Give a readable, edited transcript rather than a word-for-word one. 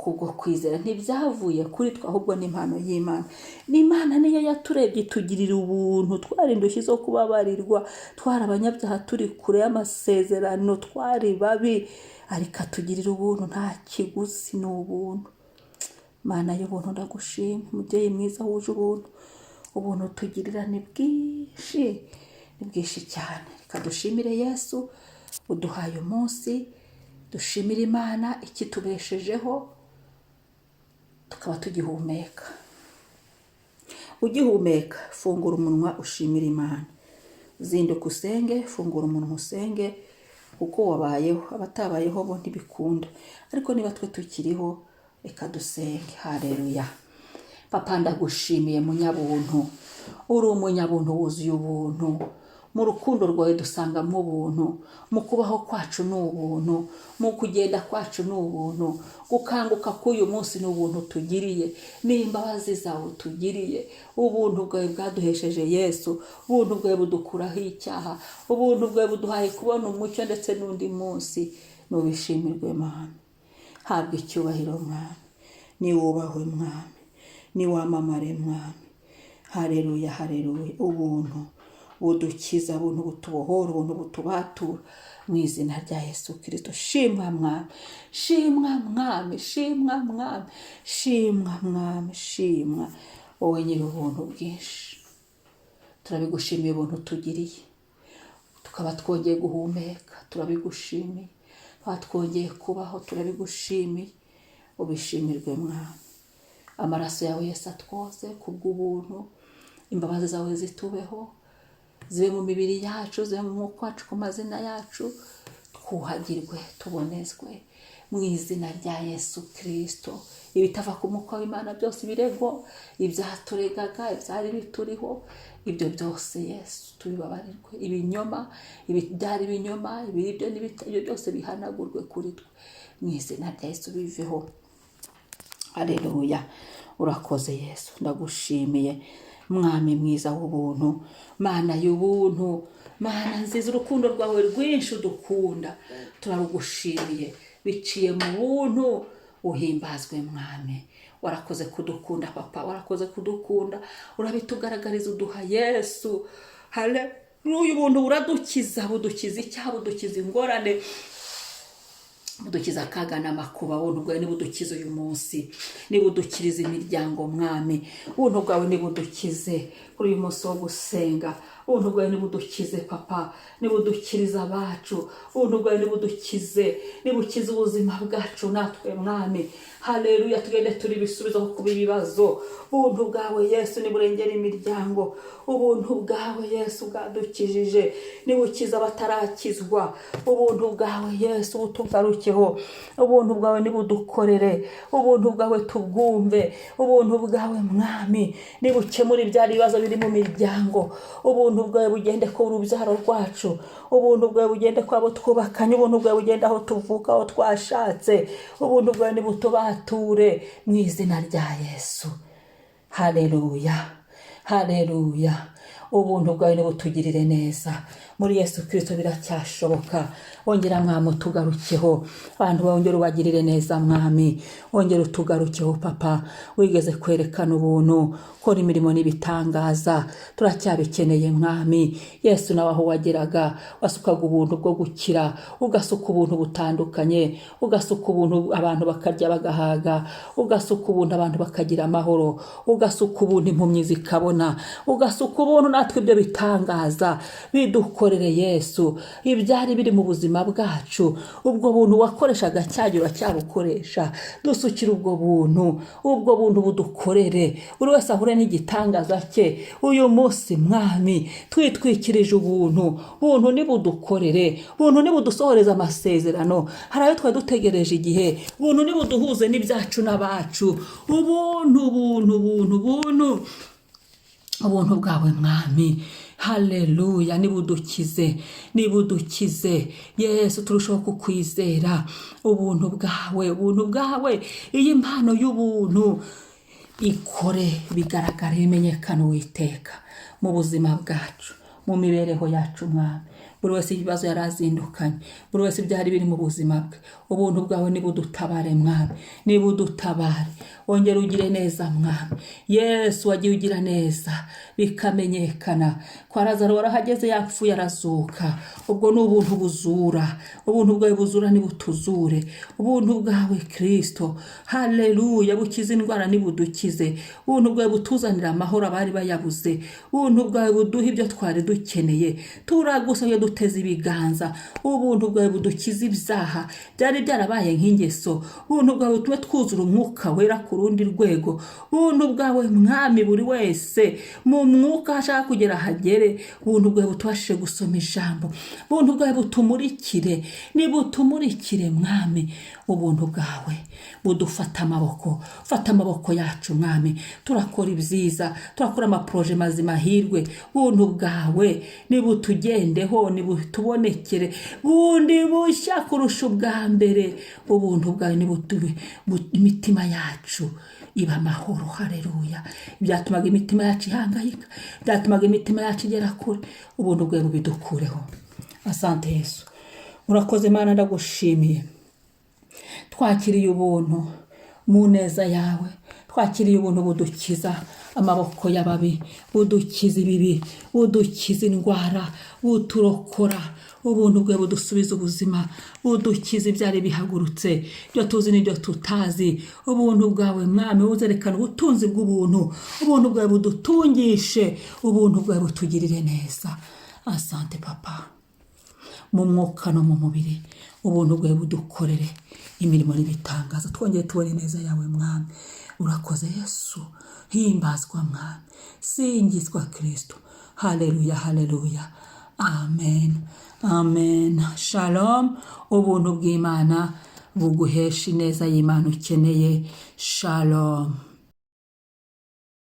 Kubwo kwizera, ntibyavuye kuri twe, ahubwo ni impano y'Imana. N'Imana niyo yaturebye itugirira ubuntu. Twari indushyi zo kubabarirwa, twari abanyabyaha, turi kure y'amasezerano, twari babi, ariko atugirira ubuntu. Nta kiguzi, ni ubuntu. Mana y'ubuntu, ndagushima. Umubyeyi mwiza wuje ubuntu, ubuntu tugirira ni bwinshi, ni bwinshi cyane. Reka dushimire Yesu uduhaye umunsi, dushimire Imana ikitubeshejeho tukaba tugihumeka. Ugihumeka, fungura umunwa ushimire Imana. Zinduka usenge, fungura umunwa usenge, kuko wabayeho. Abatabayeho bo ntibikunda, ariko niba twe tukiriho, reka dusenge. Hareruya! Papa, ndagushimiye munyabuntu. Uri umunyabuntu wuzuye ubuntu. Mu rukundo rwawe dusangamo ubuntu. Mu kubaho kwacu ni ubuntu, mu kugenda kwacu ni ubuntu, gukanguka k'uyu munsi ni ubuntu tugiriye, ni imbabazi zawe utugiriye. Ubuntu bwawe bwaduhesheje Yesu, ubuntu bwawe budukuraho icyaha, ubuntu bwawe buduhaye kubona umucyo ndetse n'undi munsi. Nubishimirwe Mana, habwa icyubahiro Mwami, niwubahwe Mwami, niwamamare Mwami. Hareruya, hareruya! Ubuntu budukiza, ubuntu butubohora, ubuntu butubatura, mu izina rya Yesu Kirisito. Shimwa Mwami, shimwa Mwami, shimwa Mwami, shimwa Mwami, shimwa wowe nyiri ubuntu bwinshi. Turabigushimiye, ubuntu tugiriye tukaba twongeye guhumeka, turabigushimiye. Tukaba twongeye kubaho, turabigushimiye. Ubishimirwe Mwami. Amaraso yawe Yesu atwoze kubw'ubuntu, imbabazi zawe zitubeho, zibe mu mibiri yacu, zibe mu mwuka wacu, ku mazina yacu, twuhagirwe, tubonezwe mu izina rya Yesu Kirisito. Ibitava ku mwuka w'Imana byose, ibirego, ibyaturegaga, ibyari bituriho, ibyo byose Yesu tubibabarirwe. Ibinyoma, ibyari ibinyoma, ibiri byo, ibyo byose bihanagurwe kuri twe mu izina rya Yesu, biveho. Aleluya! Urakoze Yesu, ndagushimiye Mwami mwiza w'ubuntu, Mana y'ubuntu, Mana nziza. Urukundo rwawe rwinshi udukunda turarugushimiye, biciye mu buntu. Uhimbazwe Mwami. Warakoze kudukunda Papa, warakoze kudukunda, urabitugaragariza uduha Yesu. Haleluya! Ubuntu buradukiza, budukiza icyaha, budukiza ingorane, budukiza akaga n'amakuba. Ubuntu bwawe nibudukize uyu munsi, nibudukirize imiryango Mwami. Ubuntu bwawe nibudukize kuri uyu munsi wo gusenga. Ubuntu bwawe nibudukize Papa, nibudukirize abacu. Ubuntu bwawe nibudukize, nibukize ubuzima bwacu natwe Mwami. Haleluya! Tugende turi ibisubizo kuba ibibazo. Ubuntu bwawe Yesu niburengera imiryango. Ubuntu bwawe Yesu bwadukijije nibukiza abatarakizwa. Ubuntu bwawe Yesu butugarukeho. Ubuntu bwawe nibudukorere. Ubuntu bwawe tubwumve. Ubuntu bwawe Mwami nibukemura ibyari ibibazo biri mu miryango. Ubuntu bwawe bugende ku urubyaro rwacu. Ubuntu bwawe bugende ku abo twubakanye. Ubuntu bwawe bugende aho tuvuka, aho twashatse. Ubuntu bwawe nibutubature mu izina rya Yesu. Haleluya, haleluya! Ubuntu bwawe nibutugirire neza. Muri Yesu Kirisito biracyashoboka. Wongera Mwami utugarukeho, abantu bongera ubagirire neza Mwami, wongera utugarukeho Papa. Wigeze kwerekana ubuntu, kora imirimo n'ibitangaza, turacyabikeneye Mwami Yesu. Nawe aho wageraga wasukaga ubuntu bwo gukira, ugasuka ubuntu butandukanye, ugasuka ubuntu abantu bakarya bagahaga, ugasuka ubuntu abantu bakagira amahoro, ugasuka ubuntu impumyi zikabona, ugasuka ubuntu. Natwe ibyo bitangaza bidukorere Yesu. Ibyari biri mu buzima bwacu, ubwo buntu wakoreshaga cyagihe uracyabukoresha. Dusukire ubwo buntu, ubwo buntu budukorere, buri wese ahure n'igitangaza cye uyu munsi Mwami. Twitwikirije ubuntu. Buntu nibudukorere, buntu nibudusohoreze amasezerano. Hari ayo twari dutegereje igihe. Buntu nibuduhuze n'ibyacu n'abacu. Ubuntu, ubuntu, ubuntu, ubuntu, ubuntu bwawe Mwami. Haleluya! Nibudukize, nibudukize Yesu, turushaho kukwizera. Ubuntu bwawe, ubuntu bwawe, iyi mpano y'ubuntu ikore bigaragare, bimenyekane Uwiteka, mu buzima bwacu, mu mibereho yacu Mwami. Buri wese ibibazo yari azindukanye, buri wese ibyari biri mu buzima bwe, ubuntu bwawe nibudutabare Mwami, nibudutabare. Wongere ugire neza Mwami Yesu, wagiye ugira neza bikamenyekana. Kwa Lazaro warahageze yapfuye arazuka. Ubwo ni ubuntu buzura, ubuntu bwawe buzura nibutuzure. Ubuntu bwawe Kristo, haleluya, bukiza indwara nibudukize. Ubuntu bwawe butuzanira amahoro abari bayabuze. Ubuntu bwawe buduha ibyo twari dukeneye. Turagusabye, duteze ibiganza. Ubuntu bwawe budukiza ibyaha byari byarabaye nk'ingeso. Ubuntu bwawe butume twuzura Umwuka Wera ku rundi rwego. Ubuntu bwawe Mwami, buri wese mu mwuka aho ashaka kugera hagere. Ubuntu bwawe butubashije gusoma ijambo. Ubuntu bwawe butumurikire, nibutumurikire Mwami. Ubuntu bwawe budufata amaboko, fata amaboko yacu Mwami. Turakora ibyiza, turakora amaprojet mazima ahirwe. Ubuntu bwawe nibutugendeho, nibutubonekere bundi bushya kurusha ubwa mbere. Ubuntu bwawe nibutube imitima yacu iba amahoro. Haleluya! Byatumaga imitima yacu ihangayika, byatumaga imitima yacu igera kure, ubuntu bwawe bubidukureho. Asante Yesu, urakoze Mana, ndagushimiye. Twakiriye ubuntu mu neza yawe, twakiriye ubuntu budukiza amaboko y'ababi, budukiza ibibi, budukiza indwara, buturokora. Ubuntu bwe budusubiza ubuzima, budukiza ibyari bihagurutse, ibyo tuzi n'ibyo tutazi. Ubuntu bwawe Mwami buzerekana ubutunzi bw'ubuntu. Ubuntu bwawe budutungishe, ubuntu bwawe butugirire neza. Asante Papa. Mu mwuka no mu mubiri, ubuntu bwawe budukorere imirimo n'ibitangaza, twongere tubone neza yawe Mwami. Urakoze Yesu, himbazwa Mwami, singizwa Kristo. Haleluya, haleluya, amen, amen. Shalom. Ubuntu bw'Imana buguhesha ineza y'Imana ukeneye. Shalom.